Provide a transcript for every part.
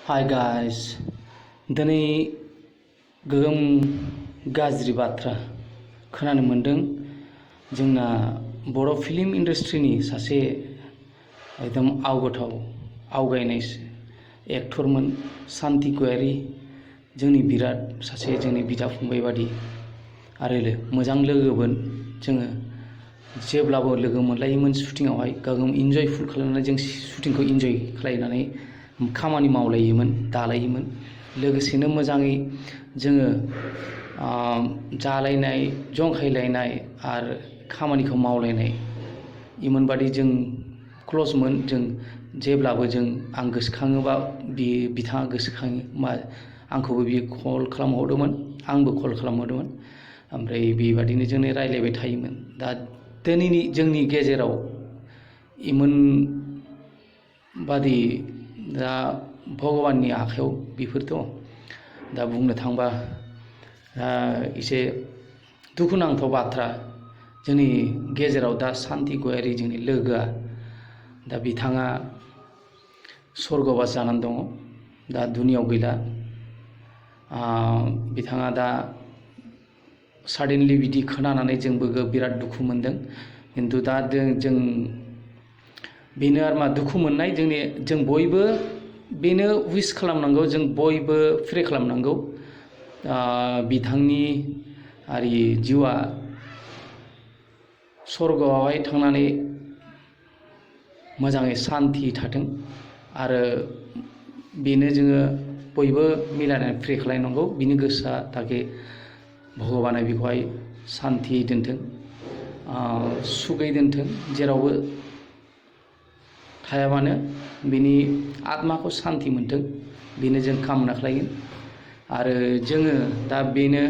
hi guys दिनै गोगोम गाज्रि बाथ्रा खोनानो मोनदों जोंना बर' फिल्म इन्डास्ट्रीनि सासे एकदम आवगायनाय एक्टरमोन सान्ति गयारी जोंनि बिराद सासे जोंनि बिदा फंबाय बादि आरो मोजां लोगोमोन जोङो जेब्लाबो लोगो मोनलायोमोन शुटिंआवहाय गोगोम इन्जयफुल खालामनानै जों शुटिंखौ इन्जय खालामनानै खामानि मावलायोमोन दालायोमोन लोगोसेनो मोजाङै जोङो जालायनाय जंखायलायनाय आरो खामानिखौ मावलायनाय इमोनबादि जों क्ल'समोन जों जेब्लाबो आं गोसोखाङोबा बिथाङा गोसोखाङो आंखौबो बियो कल खालामहरदोंमोन आंबो कल खालामहरदोंमोन ओमफ्राय बेबादिनो जों रायलायबाय थायोमोन दा दिनैनि जोंनि गेजेराव इमोन बादि दा भगबाननि आखायाव बेफोरथ' दा बुंनो थांबा एसे दुखुनांथाव बाथ्रा जोंनि गेजेराव दा सान्ति गयारी जोंनि लोगोआ दा बिथाङा स्वर्गबास जानानै दङ दा दुनियाव गैला बिथाङा दा साडेनलि बिदि खोनानानै जोंबो बिराद दुखु मोनदों खिन्थु दा जों बेनो आरो मा दुखु मोननाय जों बयबो बेनो उइस खालामनांगौ जों बयबो प्रे खालामनांगौ बिथांनि आरि जिउआ स्वर्गआवहाय थांनानै मोजाङै सान्ति थाथों आरो बेनो जोङो बयबो मिलायनानै प्रे खालामनांगौ बिनि गोसोआ ताकि भगबाना बेखौहाय सान्तियै दोनथों सुखै दोनथों जेरावबो थायाबानो बिनि आत्माखौ सान्ति मोनथों बेनो जों कामना खालामगोन आरो जोङो दा बेनो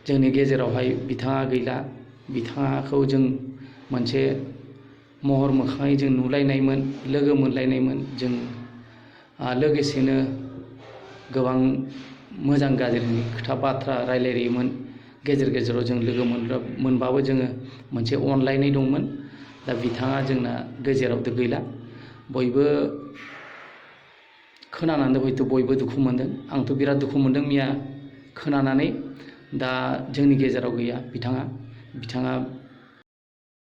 जोंनि गेजेरावहाय बिथाङा गैला बिथाङाखौ जों मोनसे महर मोखाङै जों नुलायनायमोन लोगो मोनलायनायमोन जों लोगोसेनो गोबां मोजां गाज्रिनि खोथा बाथ्रा रायलायोमोन गेजेराव जों लोगो मोनबाबो जोङो मोनसे अनलायनाय दंमोन दा बिथाङा जोंना गेजेरावथ' गैला बयबो खोनानानै हयथ' बयबो दुखु मोनदों आंथ' बिराद दुखु मोनदों मैया खोनानानै दा जोंनि गेजेराव गैया बिथाङा